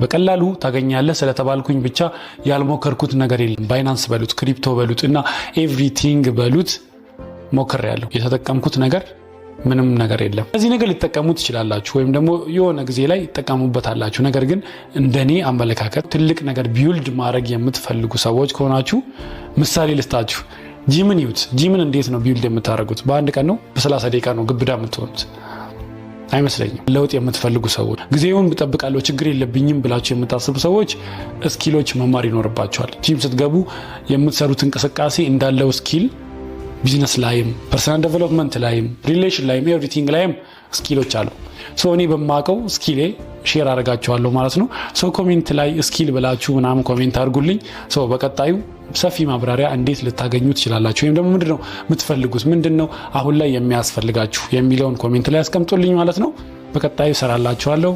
በቀላሉ ታገኛለህ ስለተባልኩኝ ብቻ ያልሞከርኩት ነገር የለም። Binance በሉት፣ crypto በሉት እና everything በሉት ሞክሬያለሁ። የተጠቀምኩት ነገር ምንም ነገር የለም። እዚህ ነገር ልትጠቀሙ ትችላላችሁ፣ ወይም ደግሞ የሆነ ጊዜ ላይ ትጠቀሙበታላችሁ። ነገር ግን እንደኔ አመለካከት ትልቅ ነገር build ማድረግ የምትፈልጉ ሰዎች ከሆናችሁ ምሳሌ ልስጣችሁ። ጂምን ይዩት። ጂምን እንዴት ነው build የምታደርጉት? በአንድ ቀን ነው? በ30 ደቂቃ ነው ግብዳ የምትሆኑት? አይመስለኝም። ለውጥ የምትፈልጉ ሰዎች፣ ጊዜውን እጠብቃለሁ ችግር የለብኝም ብላችሁ የምታስቡ ሰዎች skill ኦች መማር ይኖርባችኋል። ጂም ስትገቡ የምትሰሩት እንቅስቃሴ እንዳለው skill business ላይም፣ personal development ላይም፣ relation ላይም፣ everything ላይም skill ኦች አሉ። So እኔ በማውቀው skill ኤ share አደርጋችኋለሁ ማለት ነው። So comment ላይ skill ብላችሁ ምናምን comment አድርጉልኝ። So በቀጣዩ ሰፊ ማብራሪያ እንዴት ልታገኙ ትችላላችሁ ወይም ደግሞ ምንድን ነው የምትፈልጉት፣ ምንድን ነው አሁን ላይ የሚያስፈልጋችሁ የሚለውን comment ላይ ያስቀምጡልኝ ማለት ነው። በቀጣዩ እሰራላችኋለሁ።